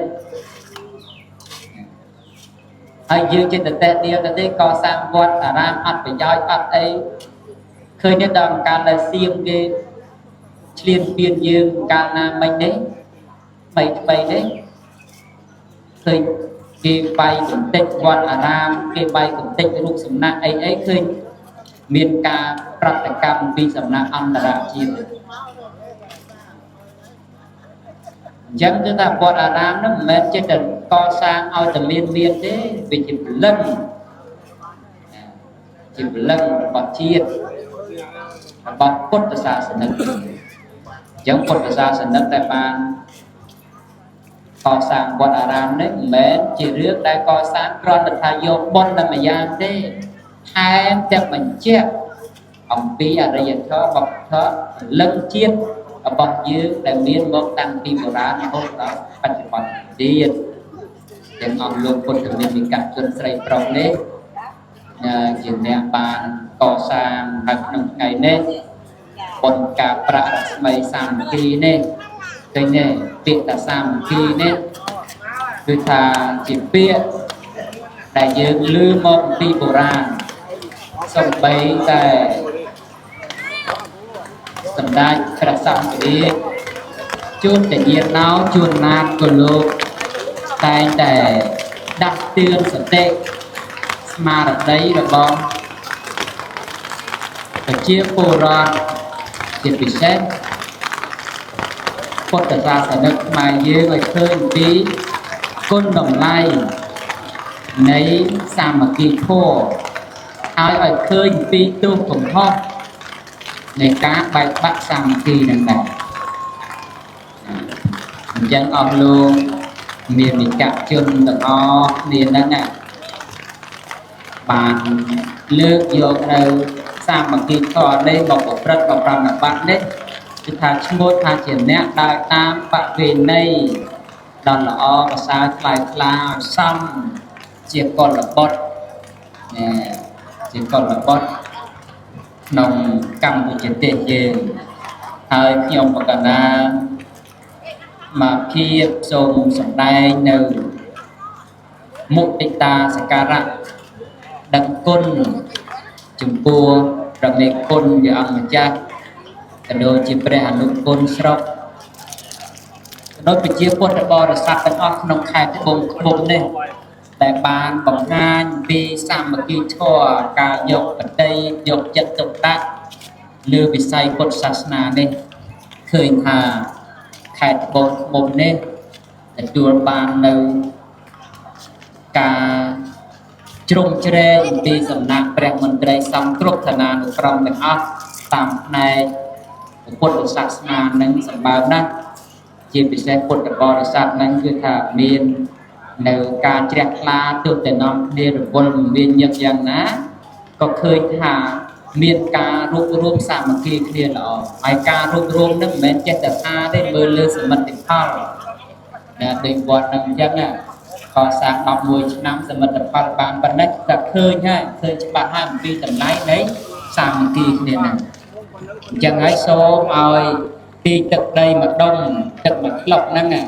ហើយយើងចិត្តតែតេទៀទៅទេកសាងវត្តអារាមអត់ប្រយោជន៍អត់អីឃើញទេដល់កាលដែលសៀមគេឆ្លៀនពៀនយើងកាលណាមិញនេះថ្មីថ្មីនេះឃើញគេបាយកំទេចវត្តអារាមគេបាយកំទេចរូបសំណាកអីអីឃើញមានការប្រតិកម្មពីសំណាក់អន្តរជាតិអញ្ចឹងគឺថាវត្តអារាមហ្នឹងមិនមែនចេះតែកសាងឲ្យតែមានទេវាជាព្រលឹងជាព្រលឹងរបស់ជាតិរបស់ពុទ្ធសាសនិកអញ្ចឹងពុទ្ធសាសនិកដែលបានកសាងវត្តអារាមនេះមិនមែនជារឿងដែលកសាងគ្រាន់តែថាយកបុណ្យតែម្យ៉ាងទេថែមទាំងបញ្ជាក់អំពីអរិយធម៌វប្បធម៌ព្រលឹងជាតិ របស់យើងដែលមានមកតាំងពីបុរាណរហូតដល់បច្ចុប្បន្នទៀតទាំងអស់លោកពុទ្ធនិមិកជនស្រីប្រុសនេះជាអ្នកបានកសាងហើយក្នុងថ្ងៃនេះបុណ្យការប្រាក់រស្មីសាមគ្គីនេះឃើញទេពាក្យថាសាមគ្គីនេះគឺថាជាពាក្យដែលយើងឮមកពីបុរាណសំបីតែសម្ដេចព្រះសង្ឃរាជជួនតាញាណោជួនណាតក៏លោកតែងតែដាស់តឿនសតិស្មារតីរបស់ប្រជាពលរដ្ឋជាពិសេសពុទ្ធសាសនិកខ្មែរយើងឲ្យឃើញពីគុណតម្លៃនៃសាមគ្គីធម៌ហើយឲ្យឃើញពីទោសកំហុសនៃការបែកបាក់សាមគ្គីនឹងដែរអញ្ចឹងអស់លោកមាននិកជនទាំងអស់គ្នាហ្នឹងណាបានលើកយកនៅសាមគ្គីធម៌នេះមកប្រព្រឹត្តមកប្រណិប័តនេះគឺថាឈ្មោះថាជាអ្នកដើរតាមបវេណីដ៏ល្អប្រសើរថ្លៃថ្លាសមជាកុលបុត្រជាកុលបុត្រក្នុងកម្ពុជាទេសយើងហើយខ្ញុំបកណាមកភាពសូមសម្ដែងនៅមុទិតាសក្ការៈដឹងគុណចំពោះព្រះមេគុណជាអង្គម្ចាស់ក៏ដូចជាព្រះអនុគុណស្រុកដោយប្រជាពុទ្ធបរិស័ទទាំងអស់ក្នុងខេត្តត្បូងឃ្មុំនេះដែលបានបង្ហាញពីសាមគ្គីធម៌ការយកបតីយកចិត្តទុកដាក់លើវិស័យពុទ្ធសាសនានេះឃើញថាខេត្តត្បូងឃ្មុំនេះទទួលបាននៅការជ្រុំជ្រែងពីសំណាក់ព្រះមន្ត្រីសង្ឃគ្រប់ឋានានុក្រមទាំងអស់តាមផ្នែកពុទ្ធសាសនានឹងសម្បើមណាស់ជាពិសេសពុទ្ធបរិស័ទនឹងគឺថាមាននៅការជ្រះថ្លាទោះតែនាំគ្នារវល់មានញឹកយ៉ាងណាក៏ឃើញថាមានការរួបរួមសាមគ្គីគ្នាល្អហើយការរួបរួមនឹងមិនមែនចេះតែថាទេមើលលើសមិទ្ធផលណាដូចវត្តនឹងអញ្ចឹងណាកសាង11ឆ្នាំសមិទ្ធផលបានប៉ុណ្ណេះតែឃើញហើយឃើញច្បាស់ហើយអំពីតម្លៃនៃសាមគ្គីគ្នាហ្នឹងអញ្ចឹងហើយសូមឲ្យពីទឹកដីមួយដុំទឹកមួយក្លុកហ្នឹងណា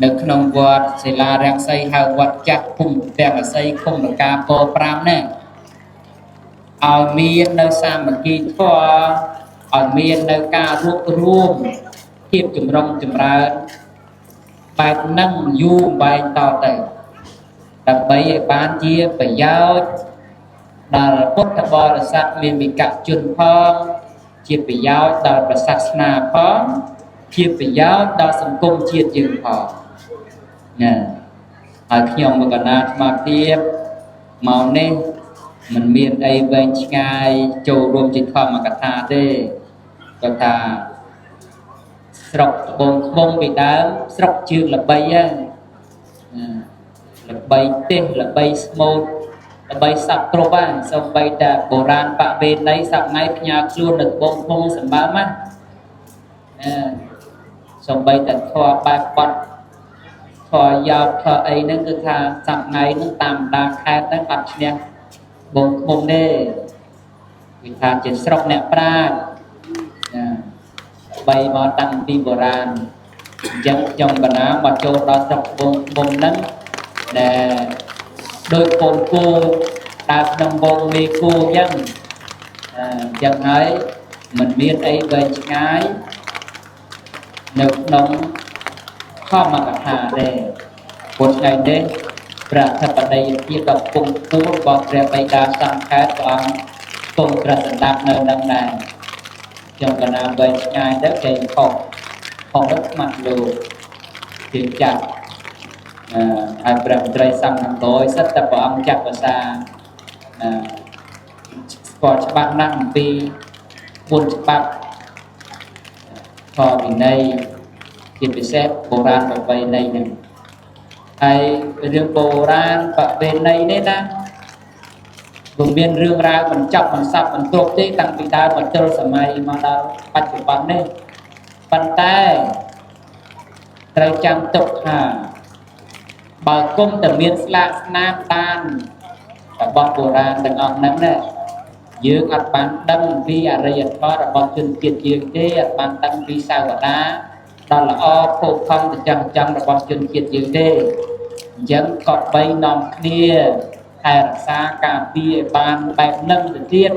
នៅក្នុងវត្តសិលារាំងសីហៅវត្តចាស់ភូមិទាំងអសីឃុំរកាពោ5ណាឲ្យមាននៅសាមគ្គីធម៌ឲ្យមាននៅការរួបរួមភាពចម្រុងចម្រើនបែបហ្នឹងយូរបែងតទៅដើម្បីឲ្យបានជាប្រយោជន៍ដល់ពុទ្ធបរិស័ទមានវិកជនផងជាប្រយោជន៍ដល់ព្រះសាសនាផងជាប្រយោជន៍ដល់សង្គមជាតិយើងផងណាហើយខ្ញុំមកកណាអាត្មាភាពមកនេះមិនមានអីវែងឆ្ងាយចូលរួមជាធម្មកថាទេគាត់ថាស្រុកត្បូងឃ្មុំពីដើមស្រុកជើងល្បីហ្នឹងល្បីទេសល្បីស្មូតល្បីសັບគ្រប់ហ្នឹងសូម្បីតែបុរាណបវេណីសប្ងៃផ្ញើខ្លួននៅត្បូងឃ្មុំសម្បើមណាសូម្បីតែធម៌បែបបត់ធម៌យោបធម៌អីហ្នឹងគឺថាសប្ងៃហ្នឹងតាមបណ្ដាខេត្តហ្នឹងអត់ឈ្នះត្បូងឃ្មុំទេគឺថាជាស្រុកអ្នកប្រាជ្ញណាបីមកតាំងពីបុរាណអញ្ចឹងខ្ញុំកណាមកចូលដល់ស្រុកត្បូងឃ្មុំហ្នឹងដែលដោយកូនគោដើរក្នុងវងមេគោអញ្ចឹងអញ្ចឹងហើយមិនមានអីវែងឆ្ងាយនៅក្នុងធម្មកថាទេពុទ្ធថ្ងៃនេះព្រះអធិបតីភាពដ៏ពងពូលរបស់ព្រះបិតាសង្ឃខេត្តព្រះអង្គគង់ព្រះសម្ដាប់នៅនឹងដែរខ្ញុំកណាវែងឆ្ងាយទៅគេខុសខុសទៅស្មាត់លោកជាចាស់ហើយព្រះមន្ត្រីសង្ឃខាងក្រោយសិតតែព្រះអង្គចាស់ភាសាស្គាល់ច្បាស់ណាស់អំពីគុណច្បាប់ធម៌វិន័យជាពិសេសបុរាណប្រពៃណីហ្នឹងហើយរឿងបុរាណប្រពៃណីនេះណាពុំមានរឿងរ៉ាវបញ្ចប់បន្សាប់បន្ទប់ទេតាំងពីដើមមកទល់សម័យមកដល់បច្ចុប្បន្ននេះ ប៉ុន្តែត្រូវចាំទុកថាបើគុំតែមានស្លាកស្នាមតាមរបស់បុរាណទាំងអស់ហ្នឹងណាយើងអត់បានដឹងពីអរិយធម៌របស់ជនជាតិយើងទេអត់បានដឹងពីសាវតាដ៏ល្អផូរផង់ត្រចង់ចង់របស់ជនជាតិយើងទេអញ្ចឹងក៏បីនាំគ្នាថែរក្សាការពារឲ្យបានបែបនឹងទៅទៀត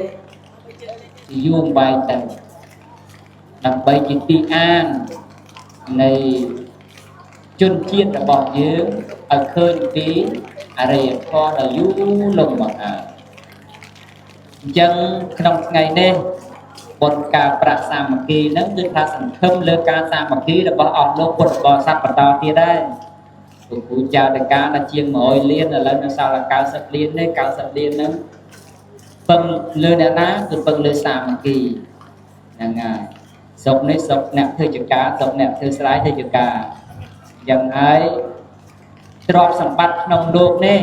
ជាយូរអង្វែងទៅដើម្បីជាទីអាននៃជនជាតិរបស់យើងឲ្យឃើញពីអរិយធម៌ដ៏យូរលង់មកហើយអញ្ចឹងក្នុងថ្ងៃនេះបុណ្យការប្រាក់សាមគ្គីហ្នឹងគឺថាសង្ឃឹមលើការសាមគ្គីរបស់អស់លោកពុទ្ធបរិស័ទបន្តទៀតដែរពូចៅតកាដល់ជាង100លានឥឡូវនៅសល់តែ90លានទេ90លានហ្នឹងពឹងលើអ្នកណាគឺពឹងលើសាមគ្គីហ្នឹងហើយស្រុកនេះស្រុកអ្នកធ្វើចការស្រុកអ្នកធ្វើស្រែធ្វើចការយ៉ាងហើយទ្រព្យសម្បត្តិក្នុងលោកនេះ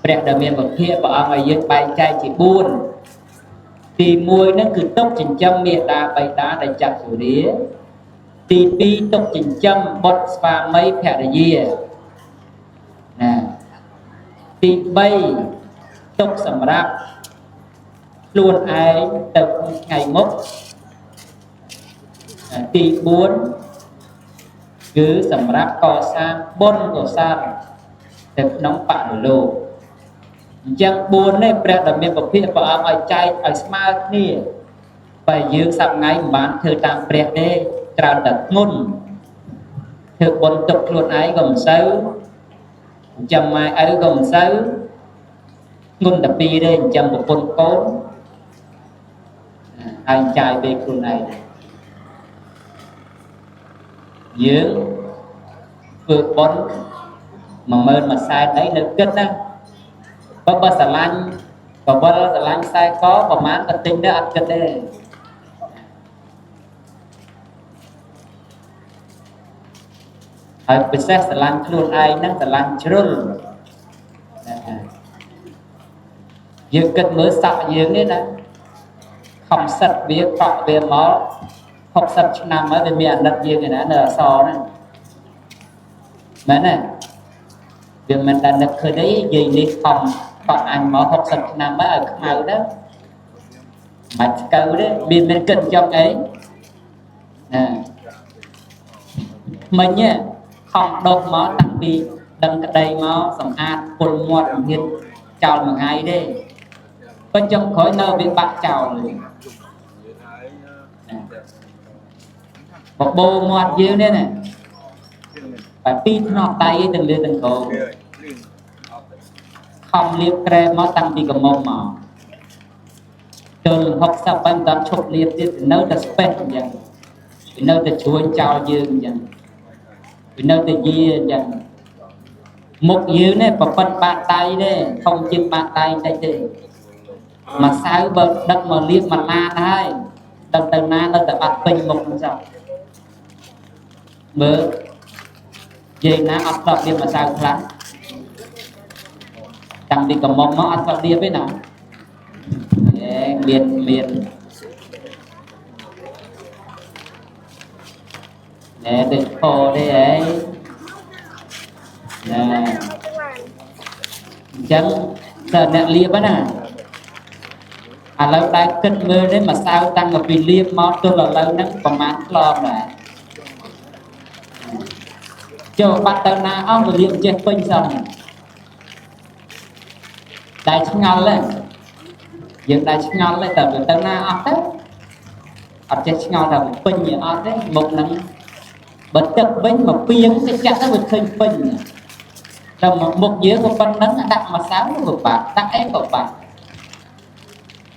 ព្រះដែលមានពភាព្រះអង្គឲ្យយើងបែងចែកជា4ទី1ហ្នឹងគឺទុកចិញ្ចឹមមេដាបៃតាដែលចាស់ជរាទី2ទុកចិញ្ចឹមបុត្រស្វាមីភរិយាណាទី3ទុកសម្រាប់ខ្លួនឯងទៅថ្ងៃមុខទី4គឺសម្រាប់កសាងបុណ្យកុសលទៅក្នុងបរិលោកអញ្ចឹង4នេះព្រះដ៏មានពភាព្រះអង្គឲ្យចែកឲ្យស្មើគ្នាបើយើងសប្ងៃមិនបានធ្វើតាមព្រះទេច្រើនតែធ្ងន់ធ្វើបុណ្យទុកខ្លួនឯងក៏មិនសូវចាំម៉ែឪក៏មិនសូវធ្ងន់តែពីរទេចាំប្រពន្ធកូនហើយចាយពេលខ្លួនឯងយើងធ្វើបុណ្យ110,000អីនៅគិតណាបើស្រឡាញ់បវលស្រឡាញ់ខ្សែកប្រហែលក៏ទិញដែរអត់គិតទេហើយពិសេសស្រឡាញ់ខ្លួនឯងហ្នឹងស្រឡាញ់ជ្រុលណាយើងគិតមើលសក់យើងនេះណាខំសិតវាកក់វាមក60ឆ្នាំហើយវាមានអាណិតយើងឯណានៅអសហ្នឹងមែនទេវាមិនដែលនឹកឃើញទេយាយនេះខំកក់អញមក60ឆ្នាំហើយឲ្យខ្មៅទៅមិនស្កៅទេមានគិតចង់អីណាមិញខំដុសមកតាំងពីដឹងក្តីមកសម្អាតពុលមាត់មិនហ៊ានចោលមួយថ្ងៃទេប៉ុន្តែចុងក្រោយនៅវាបាក់ចោលបបោមាត់យើងនេះណាតែពីរថ្នប់ដៃឯងទាំងលើទាំងក្រោមខំលាបក្រែមមកតាំងពីកំមុំមកទល់60ហើយមិនដល់ឈប់លាបទៀតនៅតែស្ពេះអញ្ចឹងវានៅតែជ្រួញចោលយើងអញ្ចឹងវានៅតែយាអញ្ចឹងមុខយើងនេះប្រប៉ិនបាតដៃទេធំជាងបាតដៃបន្តិចទេម្សៅបើដឹកមកលាបមួយឡានហើយដឹងទៅណានៅតែបាត់ពេញមុខហ្នឹងចោះមើលយាយណាអត់ធ្លាប់លាបម្សៅខ្លះតាំងពីកំមុំមកអត់ធ្លាប់លាបទេណាមានណែដូចខទេអីណាអញ្ចឹងតើអ្នកលាបណាឥឡូវដែរគិតមើលនេះម្សៅតាំងពីលាបមកទល់ឥឡូវហ្នឹងប្រហែលក្លងដែរចូលបាត់ទៅណាអស់វាលាបចេះពេញសោះតែឆ្ងល់ទេយើងតែឆ្ងល់ទេតើទៅណាអស់ទៅអត់ចេះឆ្ងល់ថាពេញήអត់ទេមុខហ្នឹងបើទឹកវិញមកពីងទៅចាក់ទៅវាឃើញពេញតែមុខយើងក៏ប៉ុណ្្នឹងដាក់ម្សៅក៏បាក់ដាក់អីក៏បាក់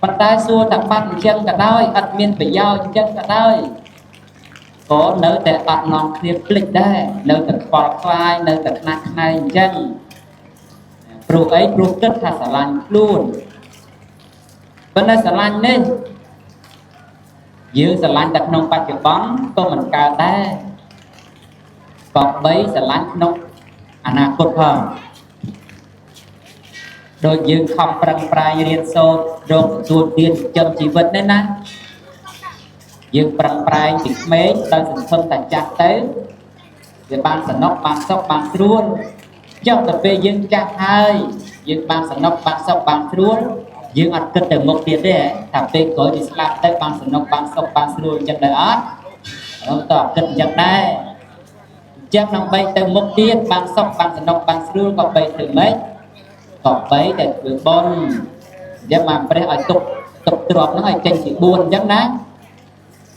ប៉ុន្តែសួរតែបាត់អញ្ចឹងក៏ដោយអត់មានប្រយោជន៍អញ្ចឹងក៏ដោយក៏នៅតែអត់នាំគ្នាភ្លេចដែរនៅតែខ្វល់ខ្វាយនៅតែខ្នះខ្នែងអញ្ចឹងព្រោះអីព្រោះគិតថាស្រឡាញ់ខ្លួនប៉ុន្តែស្រឡាញ់នេះយើងស្រឡាញ់តែក្នុងបច្ចុប្បន្នក៏មិនកើតដែរក៏បីស្រឡាញ់ក្នុងអនាគតផងដូចយើងខំប្រឹងប្រែងរៀនសូត្ររកទទួលទានចិញ្ចឹមជីវិតនេះណា យើងប្រឹងប្រែងពីក្មេងដោយសង្ឃឹមតែចាស់ទៅវាបានសំណុកបានសុខបានស្រួលចុះទៅពេលយើងចាស់ហើយយើងបានសំណុកបានសុខបានស្រួលយើងអត់គិតទៅមុខទៀតទេថាពេលក្រោយវាស្លាប់ទៅបានសំណុកបានសុខបានស្រួលអញ្ចឹងដែរអត់តើគិតអញ្ចឹងដែរអញ្ចឹងដើម្បីទៅមុខទៀតបានសុខបានសំណុកបានស្រួលក៏បីធ្វើម៉េចក៏បីតែធ្វើបុណ្យអញ្ចឹងបានព្រះឲ្យទុកទុកទ្រព្យហ្នឹងឲ្យចេញជា4អញ្ចឹងណា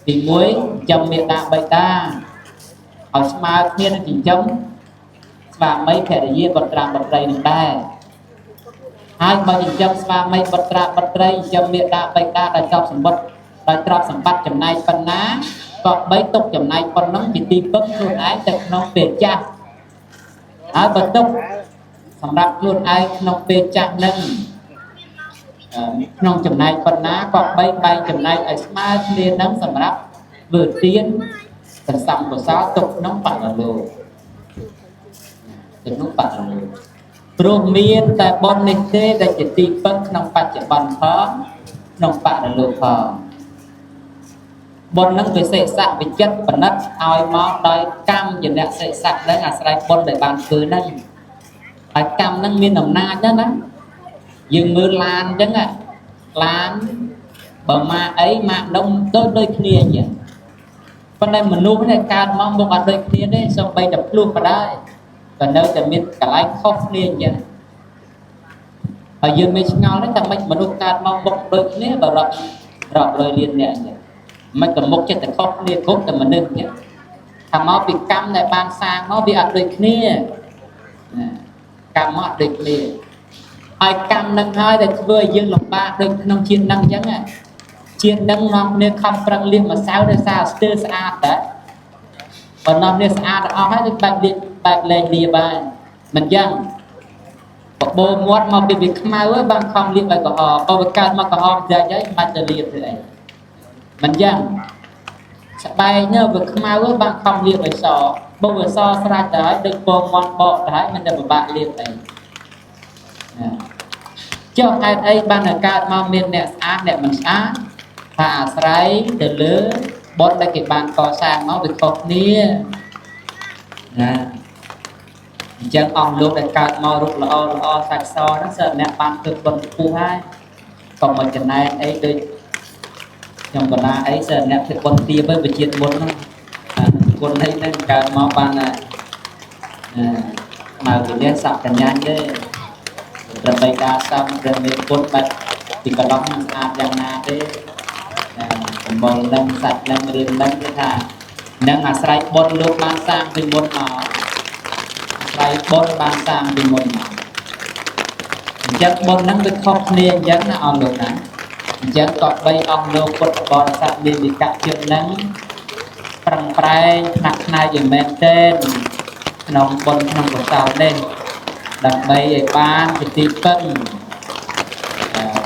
ទី1ចិញ្ចឹមមេដាបិតាឲ្យស្មើគ្នានឹងចិញ្ចឹមស្វាមីភរិយាបុត្រាបុត្រីនឹងដែរហើយបើចិញ្ចឹមស្វាមីបុត្រាបុត្រីចិញ្ចឹមមេដាបិតាដោយទ្រព្យសម្បត្តិដោយទ្រព្យសម្បត្តិចំណែកប៉ុណ្ណាក៏បីទុកចំណែកប៉ុណ្ណឹងជាទីពឹងខ្លួនឯងទៅក្នុងពេលចាស់ហើយបើទុកសម្រាប់ខ្លួនឯងក្នុងពេលចាស់នឹងក្នុងចំណែកប៉ុណ្ណាក៏បីបែងចំណែកឲ្យស្មើគ្នានឹងសម្រាប់ធ្វើទានសន្សំកុសលទុកក្នុងបរលោកទៅក្នុងបរលោកព្រោះមានតែបុណ្យនេះទេដែលជាទីពឹងក្នុងបច្ចុប្បន្នផងក្នុងបរលោកផងបុណ្យនឹងវិសេសៈវិចិត្របណិតឲ្យមកដោយកម្មជាអ្នកសេសៈនឹងអាស្រ័យបុណ្យដែលបានធ្វើហ្នឹងហើយកម្មនឹងមានអំណាចណាស់ណាយើងមើលឡានអញ្ចឹងឡានបើម៉ាក់អីម៉ាក់ដុំដូចគ្នាអញ្ចឹងប៉ុន្តែមនុស្សនេះកើតមកមុខអត់ដូចគ្នាទេសូម្បីតែភ្លោះក៏ដែរក៏នៅតែមានកន្លែងខុសគ្នាអញ្ចឹងហើយយើងមិនឆ្ងល់ទេថាម៉េចមនុស្សកើតមកមុខដូចគ្នាបើរាប់រាប់រយលានអ្នកអញ្ចឹងមិនក៏មុខចិត្តតែខុសគ្នាគ្រប់តែមនុស្សអញ្ចឹងថាមកពីកម្មដែលបានសាងមកវាអត់ដូចគ្នាកម្មមកអត់ដូចគ្នាហើយកម្មនឹងហើយដែលធ្វើឲ្យយើងលំបាកដូចក្នុងជាតិនឹងអញ្ចឹងជាតិនឹងនាំគ្នាខំប្រឹងលាបម្សៅដោយសារស្ទើរស្អាតតែបើនាំគ្នាស្អាតអស់ហើយដូចបែបលាបបែបលែងលាបានមិនអញ្ចឹងបបោមាត់មកពីវាខ្មៅហើយបានខំលាបឲ្យក្រហមបើវាកើតមកក្រហមចាច់ហើយមិនទៅលាបធ្វើអីមិនអញ្ចឹងស្បែកនោះវាខ្មៅហើយបានខំលាបឲ្យសបើវាសស្រាច់ទៅហើយដូចពងមាត់បកទៅហើយមិនទៅពិបាកលាបអីចុះហេតុអីបានកើតមកមានអ្នកស្អាតអ្នកមិនស្អាតថាអាស្រ័យទៅលើបុណ្យដែលគេបានកសាងមកវាខុសគ្នាណាអញ្ចឹងអស់លោកដែលកើតមករូបល្អល្អសាច់សហ្នឹងសិតអ្នកបានធ្វើបុណ្យខ្ពស់ហើយកុំមកចំណែនអីដូចខ្ញុំកណាអីសិតអ្នកធ្វើបុណ្យទាបទៅជាតិមុនហ្នឹងគុណអីហ្នឹងកើតមកបានណាមកវិនិច្ឆ័យសកញ្ញាទេប្របីតាសំព្រះមេគុណបាត់ពីកន្លងមិនស្អាតយ៉ាងណាទេកំបោរនឹងសាច់នឹងរៀននឹងគឺថានឹងអាស្រ័យបុណ្យលោកបានសាងពីមុនមកអាស្រ័យបុណ្យបានសាងពីមុនមកអញ្ចឹងបុណ្យហ្នឹងវាខុសគ្នាអញ្ចឹងណាអស់លោកណាអញ្ចឹងក៏បីអស់លោកពុទ្ធបរិស័ទមានវិកជនហ្នឹងប្រឹងប្រែងថ្នាក់ថ្នែងយ៉ាងមែនទែនក្នុងបុណ្យក្នុងកុសលនេះដើម្បីឲ្យបានជាទីពឹង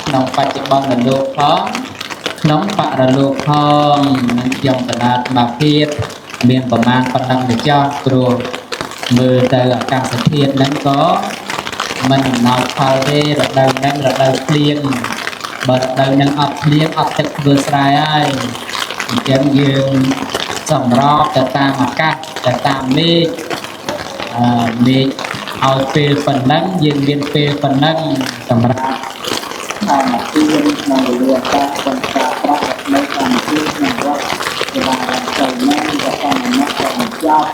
ក្នុងបច្ចុប្បន្នលោកផងក្នុងបរលោកផងនឹងខ្ញុំកណាត់មកភាពមានប្រមាណប៉ុណ្ណឹងទៅចោះព្រោះមើលទៅអាកាសធាតុហ្នឹងក៏មិនអំណោយផលទេរដូវហ្នឹងរដូវភ្លៀងបើរដូវហ្នឹងអត់ភ្លៀងអត់ទឹកធ្វើស្រែហើយអញ្ចឹងយើងសម្របទៅតាមអាកាសទៅតាមមេឃមេឃឲ្យពេលប៉ុណ្ណឹងយើងមានពេលប៉ុណ្ណឹងសម្រាប់
ធម្មទានក្នុងវេលាកាសបន្តប្រាក់នៅធម្មទានក្នុងវត្តសេវារំទៅនឹងក៏ធម្មៈក៏បញ្ចប់